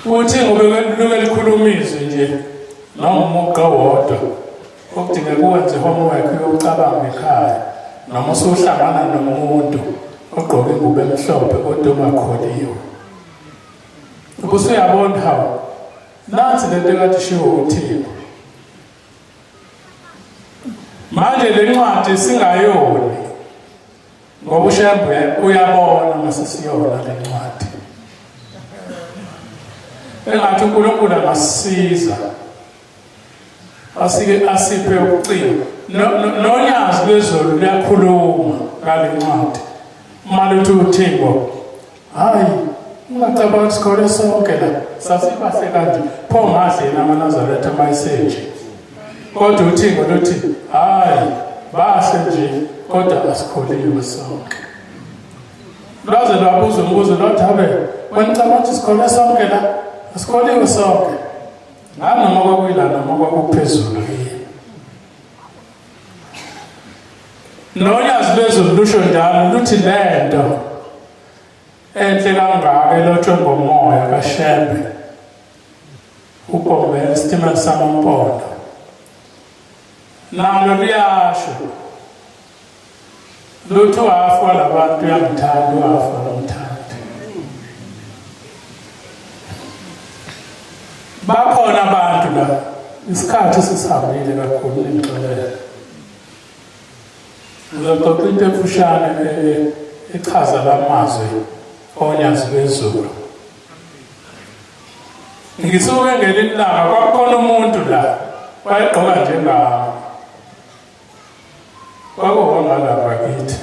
Uthi ngoba luke likhuluma izwi nje noma umugqa owodwa, okudingeka uwenze homework uyokucabanga ekhaya, noma usuhlangana nomuntu ogqoke ingubo emhlophe kodwa ungakholiwe, ubusuyabona, hawu, nansi lento ekade ishiwo uThixo. Manje le ncwadi singayoni ngoba uShembe uyabona masesiyona le ncwadi. Engathi uNkulunkulu angasisiza asike asiphe ucingo. Nonyazi lwezulu luyakhuluma ngale ncwadi uma luthi uthingo, hayi, ungacabanga isikole sonke la sasibahle kanje, pho ngahle yena amaNazaretha mayisenje. Kodwa uthingo luthi hayi, bahle nje kodwa asikholiwe sonke. Lwaze lwabuza umbuzo lwathi, habe, wena ucabanga ukuthi sikhole sonke la? Asikholiwe sonke. Ngani noma kwakuyila noma kwakuphezulu yini? Nonyazi lwezulu lusho njalo, luthi lento enhle kangaka elotshwe ngomoya kaShembe uBombela isitimela samaMpondo, nalo liyasho luthi uhafu walabantu uyangithanda, uhafu akamthandi. Bakhona abantu la, isikhathi sesihambile kakhulu, ningixolele. Ngizoxoxa into emfushane echaza lamazwi onyazi lwezulu. Ngisuke ngelinye ilanga kwakukhona umuntu la wayegqoka njengami, kwakuhongalapha kithi,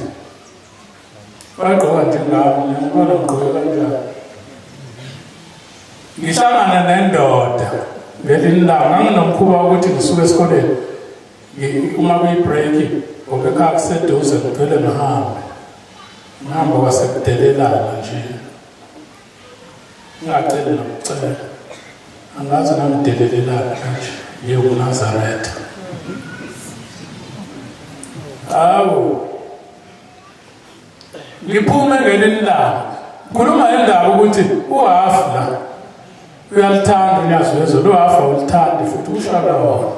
wayegqoka njengami, ngiyambona ngigqoke kanjani. Ngihlangana nendoda ngelinye ilanga, nganginomkhuba wokuthi ngisuke esikoleni Uma kuyi-break ngoba ekhaya kuseduze ngivele ngihambe ngihambe kwasekudelelana nje ngingaceli nokucela angazi ngangidelelelana kanje ngiye kuNazaretha awu ngiphume ngelinye ilanga khuluma indaba ukuthi uhafu la uyalithanda unyazi lwezulu uhafu awulithandi futhi ushaka wona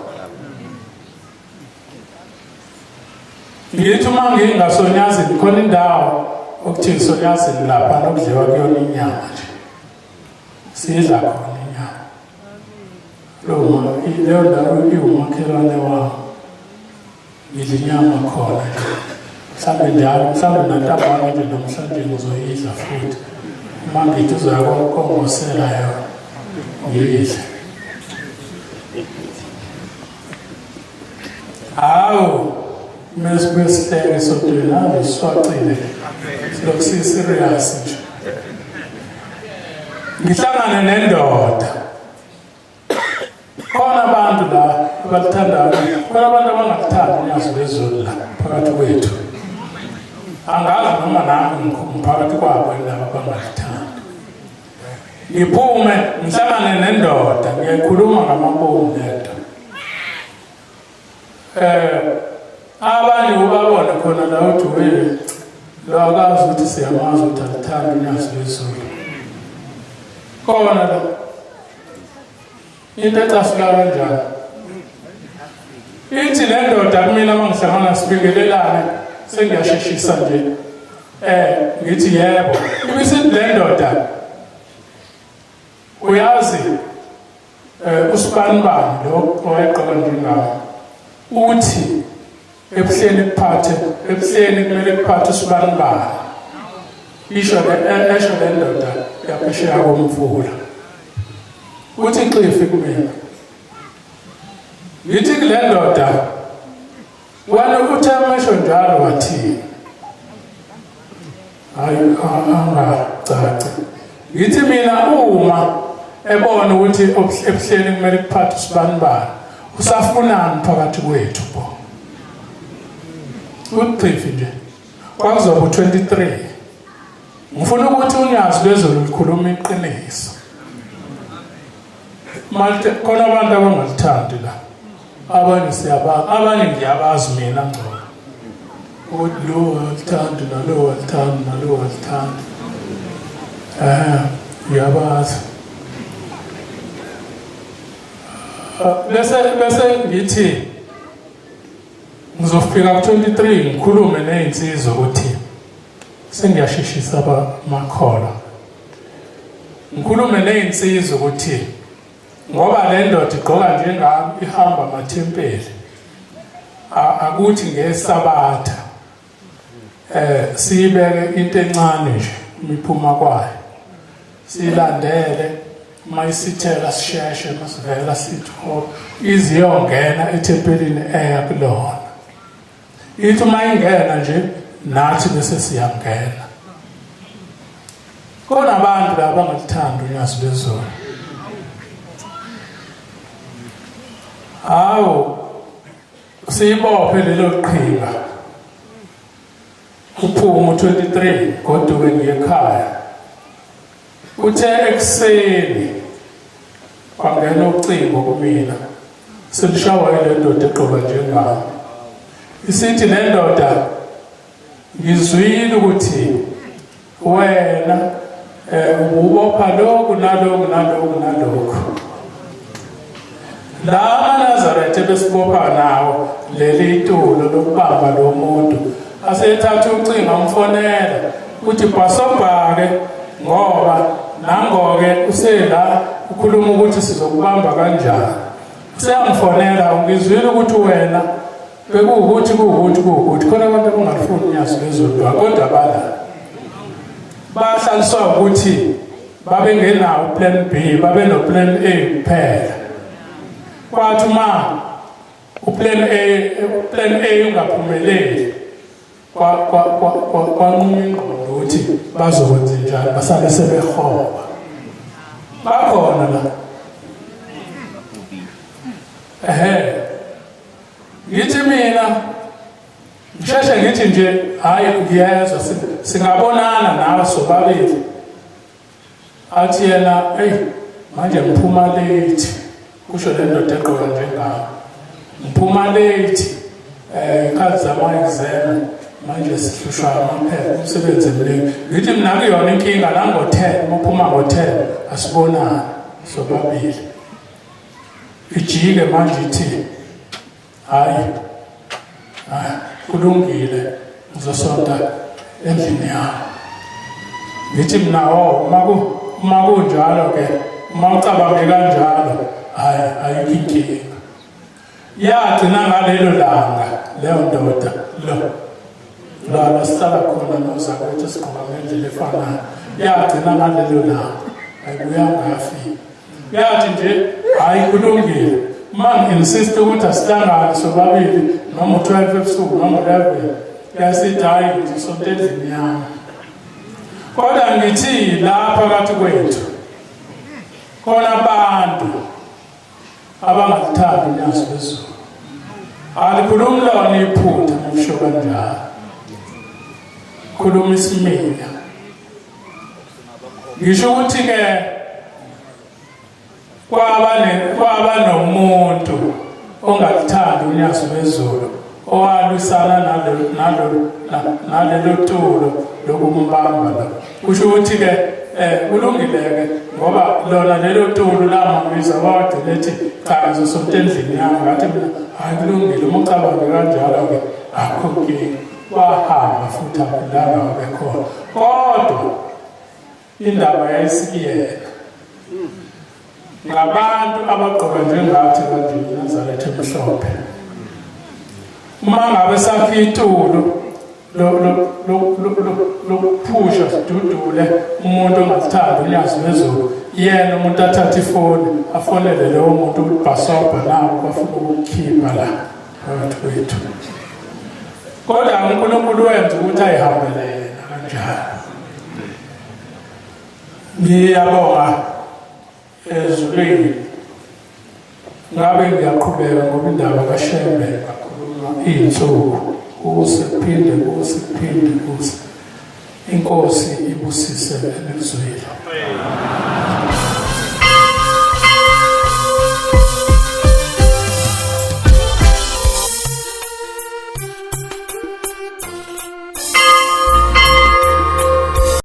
ngithi uma ngingasonyazini khona indawo okuthiwa isonyazini lapha nokudliwa kuyona inyama nje sidla khona inyama leyo ndawo iwumakhelwane wami ngidla inyama khona nje mhlawumbe njalo mhlawumbe nantambama nje namhlanje ngizoyidla futhi uma ngithi uzoya kongosela yona ngiyidle hawu kumele sibuye sihleke esontweni ave siswacile silokhu siyi-serious nje ngihlangane nendoda Khona abantu la abalithandayo, khona abantu abangalithandi unyazi lwezulu la phakathi kwethu. Angazi noma nami ngiphakathi kwabo yilaba abangalithandi. Ngiphume ngihlangane nendoda ngiyayikhuluma ngamabomu lento. Eh abanye ubabone khona la uthi we lo akazi ukuthi siyamazi ukuthi alithandi unyazi lwezulu. Khona la into ecasula kanjani ithi le ndoda kumina uma ngihlangana sibingelelane sengiyasheshisa nje eh ngithi yebo ibisithi le ndoda uyazi eh usibanibani lo owayegqoka njengawo uthi ebuhleni kuphathe ebuhleni kumele kuphathe usibanibani isho le esho le ndoda yaphesheya komfula uthi xifi kumina ngithi kule ndoda wena uthe mesho njalo wathini hayi angacaci ngithi mina uma ebona ukuthi ebuhleni kumele kuphathe usibanibani usafunani phakathi kwethu bo uqifi nje kwakuzoba u-23 ngifuna ukuthi unyazi lwezulu likhuluma iqiniso malte khona abantu abangalithandi la abanye siyabazi abanye ngiyabazi mina ngcono ukuthi lo alithandi nalo alithandi nalo alithandi eh ngiyabazi bese bese ngithi ngizofika ku-23 ngikhulume nezinsizwa ukuthi sengiyasheshisa abamakholwa ngikhulume nezinsizwa ukuthi ngoba le ndoda igqoka njengami ihamba amathempeli akuthi ngesabatha eh siyibeke into encane nje imiphuma kwayo silandele uma isithela sisheshe masivela sithi ho iziyongena ethempelini eya kulona ithi uma ingena nje nathi bese siyangena khona abantu la abangalithandi unyazi lwezulu hawu siyibophe lelo qhinga uphumu 23 goduke ngiye ekhaya uthe ekuseni kwangena ucingo kumina selishawa ile ndoda egqoka njengami isithi le ndoda ngizwile ukuthi wena eh ubopha lokhu nalokhu nalokhu nalokhu la amaNazaretha besibopha nawo leli tulo lokubamba lo muntu asethatha ucingo amfonela uthi bhasobhake ngoba nangoke usela ukhuluma ukuthi sizokubamba kanjani useyangifonela ungizwile ukuthi wena bekuwukuthi kuwukuthi kuwukuthi khona abantu abangalifuni unyazi lwezulu kodwa bala bahlaliswa ukuthi babengenawo plan B babeno plan A kuphela kwathi uma uplan A uplan A ungaphumeleli kwanquma ingqondo ukuthi bazokwenza njani basale sebehoba bakhona la ehe Ngithi mina ngisheshe ngithi nje hayi ngiyezwa singabonana nawe sobabili. Athi yena hey manje ngiphuma late kusho le ndoda egqoka njengawe. Ngiphuma late eh ikhathi zama exam manje sihlushwa amaphepha umsebenzi emningi. Ngithi mina kuyona inkinga nango 10 uma uphuma ngo 10 asibonani sobabili. Ijike manje ithi hayi hayi kulungile ngizosonta endlini yami. Ngithi mina oh uma ku uma kunjalo ke uma ucabange kanjalo hayi ayikho inkinga. Yagcina ngalelo langa leyo ndoda lo la sihlala khona nozakwethu sigqoka ngendlela efanayo yagcina ngalelo langa ayibuyanga yafika yathi nje hhayi kulungile uma ngi-insist ukuthi asihlangane sobabili noma u-12 ebusuku noma u-11 yasithi hhayi ngizosonta endlini yami kodwa ngithi la phakathi kwethu khona abantu abangakuthandi unyazi lwezulu alikhulumi lona iphutha ngokusho kanjalo khuluma isiminya ngisho ukuthi ke kwaba ne kwaba nomuntu ongakuthandi unyazi lwezulu owalwisana nalo nalo nalelo tulo lokumbamba lo kusho ukuthi ke eh kulungile ke ngoba lona lelo tulo lamambiza wagcina ethi cha ngizosonta endlini yami ngathi mina hayi kulungile uma ucabange kanjalo ke akho nkinga wahamba futhi aphindanga wabekhona kodwa indaba yayisikuyena ngabantu abagqoka njengathi kanje iNazaretha emhlophe uma ngabe sakhe itulo lokuphusha sidudule umuntu ongalithandi unyazi lwezulu yena umuntu athathe ifoni afonele lowo muntu ukuthi bhasobha nawo bafuna ukukukhipha la phakathi kwethu kodwa uNkulunkulu wenza ukuthi ayihambele yena kanjalo ngiyabonga ezulwini ngabe ngiyaqhubeka ngoba indaba kaShembe akhuluma iy'nsuku kuse kuphinde kuse kuphinde kuse inkosi ibusise elizwile.